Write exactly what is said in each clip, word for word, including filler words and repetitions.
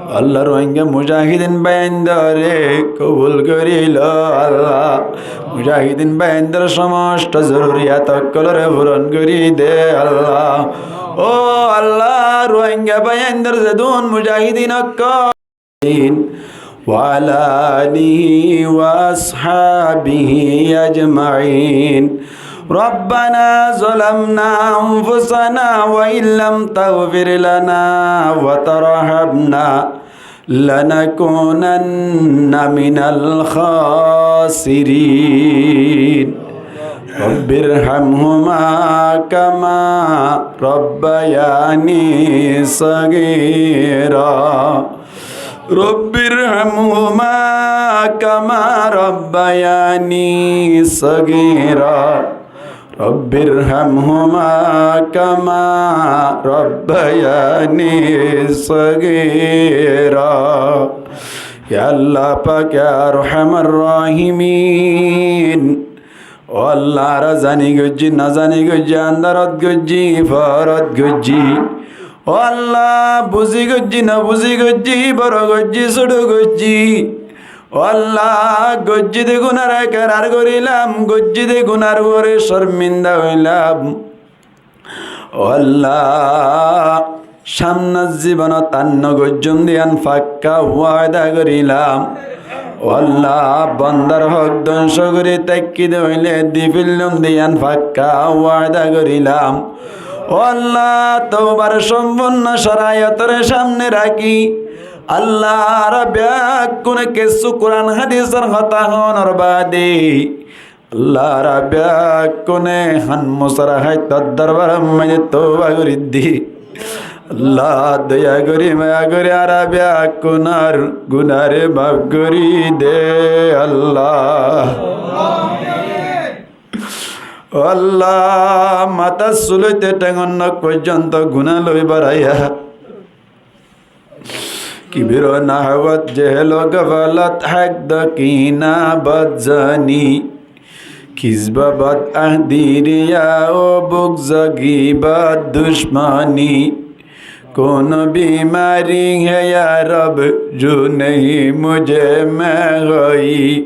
Allah, Ruáingga mujahidin báiyaindóre kobul gorí lo, Allah. Mujahidin báiyaindór somosto zoruriyat ókkolóre furon gorí de, Allah. Ó Allah, Ruáingga báiyaindór zedún mujahidin ókkol وعلى آله وأصحابه أجمعين. ربنا ظلمنا أنفسنا وإن لم تغفر لنا وترحمنا لنكونن من الخاسرين. رب ارحمهما كما ربياني صغيرا. رب ارحمهما كما ربياني صغيرا. رب ارحمهما كما ربياني صغيرا. Ya Allah pak, ya Arhamar Rahimin. Ó Allah, añára zani goijjí, no zani goijjí, andarat goijjí, foórat goijjí. Ó Allah, buzi goijjí, no buzi goijjí, boro goijjí, sóto goijjí. Ó Allah, goijjí de gunar ekerar gorílam, goijjí de gunar uore corminda óilam. Ó Allah, samnor zibonot ar no goijjum de yián fakka waida gorílam. Ó Allah, bondar hók dóngco gorí táikki de óile di fellum de yián fakka waida gorílam. Ó Allah, toubar sompunno coraiyotóre samne rakí, Allah, añára beggúne kessú Kuran hádisor hotá hoónor baade Allah, añára beggúne hán musara hái tor dorbaror maze touba gorí di. Allah, doya gorí, maya gorí, añára beggúnor gunare maf gorí de, Allah. Ó Allah, matár sul óite théngor nok foijjonto guná loi baraiya. Kibir o nahawat, jehel o gafalot, hak daki inabot zani, kizba bad ahdi, riya o bugz o gibot, dushmani. Kon bimari hai ya Rab, jo nahi mujhe mein hoi.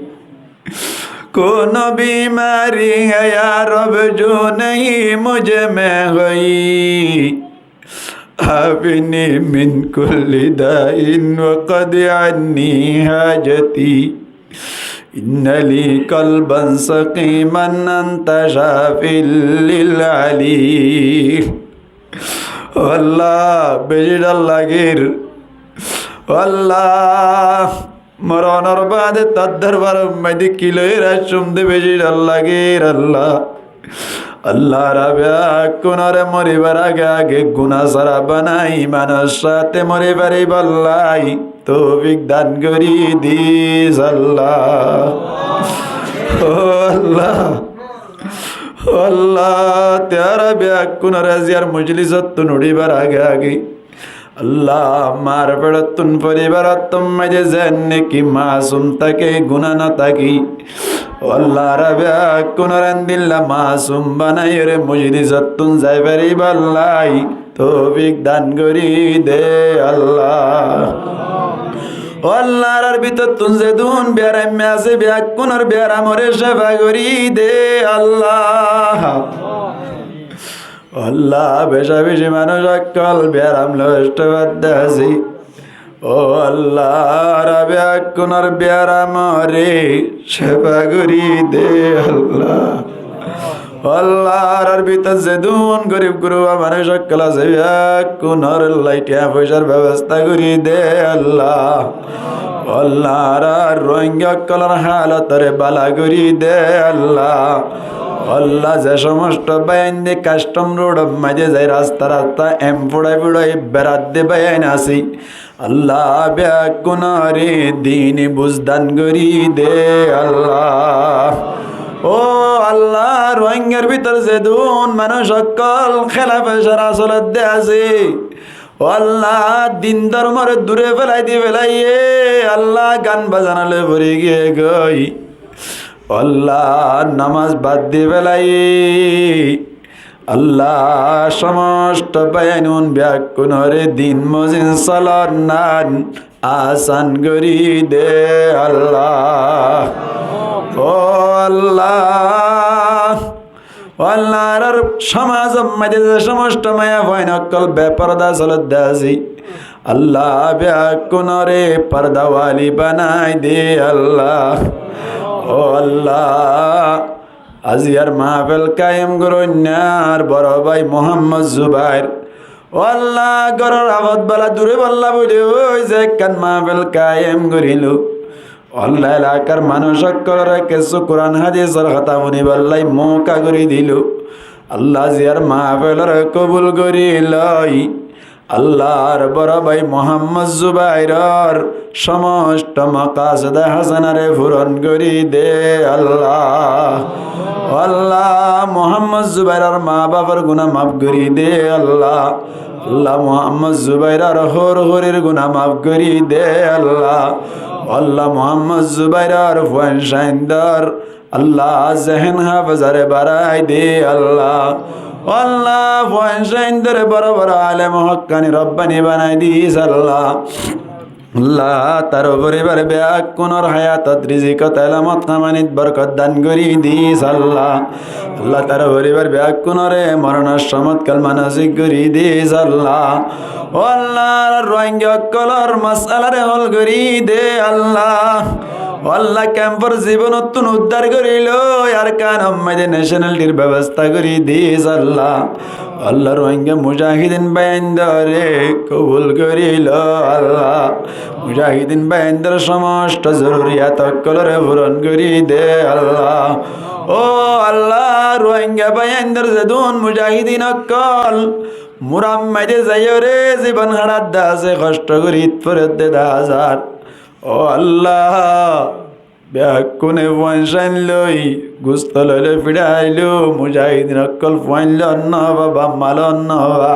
Kon bimari hai ya Rab, jo nahi mujhe mein hoi. Afini min kulli da'in waqdi anni hajati. Inna li qalban saqiman anta shafil lil ali. Ó Allah, beci dhor lager. Ó Allah, moronor baade tor dorbaror maze ki loi aiccum de beci dhor lager, Allah. Allah, añára beggúnore moribar age age guná sára banai imanor sáte mori faribálla toufik dan gorí dis, Allah. Ó Allah, ó Allah, tui añára beggúnore aziyar mojlisottún uçíbar age age Allah, mar feçottún foribarottún maze zen niki masum táke, guná no táke. Ó Allah, añára beggúnore endilla masum banaiyóre mojlisottún zai faribálla toufik dan gorí de, Allah. Ó Allah, añárar bútottún zedún biyaram asé, beggúnor biyaramore cefa gorí de, Allah. Ó Allah, beca beci manúc ókkol biyaram loi hosto faidde asé. Ó Allah, añára beggúnor biyaramore cefa gorí de, Allah. Ó Allah, añárar bútore zedún gorib gurba manúc ókkol asé, beggúnor loi tiañ foisar bebosta gorí de, Allah. Ó Allah, añárar Rohingya ókkolor halotore bála gorí de, Allah. Ó Allah, ze somosto báiyain de kastom rodor maze zai, rasta rasta em fuçai fuçai berat de báiyain asé, Allah, beggúnore dini buz dan gorí de, Allah. Ó Allah, Rohingyar bútore zedún manúc ókkol kelafe cara soledde asé, ó Allah, din dormore dure felai di felaiye, Allah, gan bazana loi fori giyé goi. Ó Allah, nomaz bad di felaiye. Allah, cómosto báiyain bekkúnore din mozin solonnan asan gorí de Allah. Ó Allah, ó Allah, añárar cómazor maze ze cómosto maiyafuain ókkol beforda solodde asé, Allah, bekkúnore fordawali banai de Allah. Ó Allah, aijjar mahfil kaiyem goróinnar boro bái Muhammod Zubair. Ó Allah, góror afot bala dure balla buli ói ze ekkán mahfil kaiyem gorílo. Ó Allah, elakar manúc ókkolore kessú Kuran hadisor hotá fúniballa mouka gorí dilo. Allah, aijjar mahfilore kobul gorí loi. Allah, añárar boro bái Muhammod Zubairor cómosto makasede hasanare furon gorí de Allah. Ó Allah, Muhammod Zubairor mabafor guná maf gorí de Allah. Allah, Muhammod Zubairor hór hórir guná maf gorí de Allah. Ó Allah, Muhammod Zubairor fuain saindor Allah, zehen hafezare barái de Allah. Ó Allah, fuain saindore boro boro alem hokkani robbani banai dis Allah. Allah, tar foribar bekkúnor hayatot rizikot elamot kamanit borkot dan gorí dis Allah. Allah, tar foribar bekkúnore moronor cómot kalma nosib gorí dis Allah. Ó Allah, Ruáingga ókkolor masalare hól gorí de Allah. Ó Allah, kemfor zibonottún uddar gorí loi Arkanor maze necenalitir bebosta gorí dis Allah. Ó Allah, Ruáingga mujahidin báiyaindore kobul gorí lo Allah. Mujahidin báiyaindor cómosto zoruriyat ókkolore furon gorí de Allah. Ó Allah, Ruáingga báiyaindor zedún mujahidin ókkol murar maze zaiyóre zibon háradde asé, hosto gorí foredde daházar. Ó Allah, bekkúne fuain sain loi, gusto loi loi fiçailo, mujahidin ókkol fuain loi no fa, baf ma loi no fa.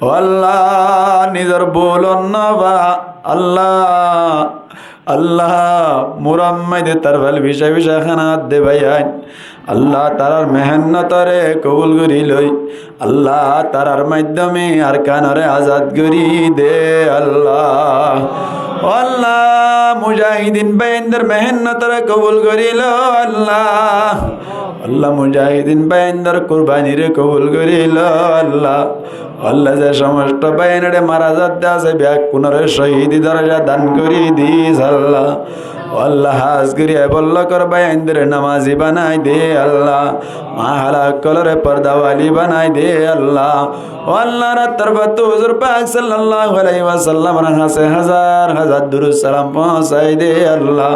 Ó Allah, nizor bou loi no fa. Allah, Allah, murar maze tar fal bica bica hána de báiyain. Allah, tarar mehennotore kobul gorí loi. Allah, tarar maiddome Arkanore azad gorí de Allah. Ó Allah, mujahidin báiyaindor mehennotore kobul gorí lo Allah. Ó Allah, mujahidin báiyaindor kurbanire kobul gorí lo Allah. Ó Allah, ze cómosto báiyain ere mara zadde asé, bekkúnore cóhidi doroja dan gorí dis Allah. Ó Allah, hás gorí e bollokor báiyaindore nomazi banai de Allah. Mahala ókkolore fordawali banai de Allah. Ó Allah, añárar torfóttu huzur pak sallallahu alaihi wasallamor hañse házar házar durud salam foóñsai de Allah.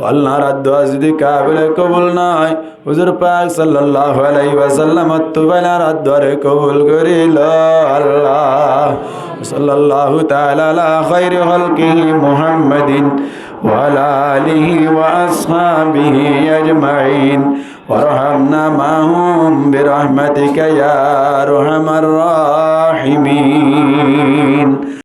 Ó Allah, añárar dua zodi kabile kobul no ói, huzur pak sallallahu alaihi wasallamottu faile añárar duare kobul gorí lo Allah. Wa sallallahu ta'ala ala khairi khalqihi Muhammadin wa ala alihi wa ashabihi ajma'in. Warhamna ma'ahum birahmatika ya arhamar rahimin.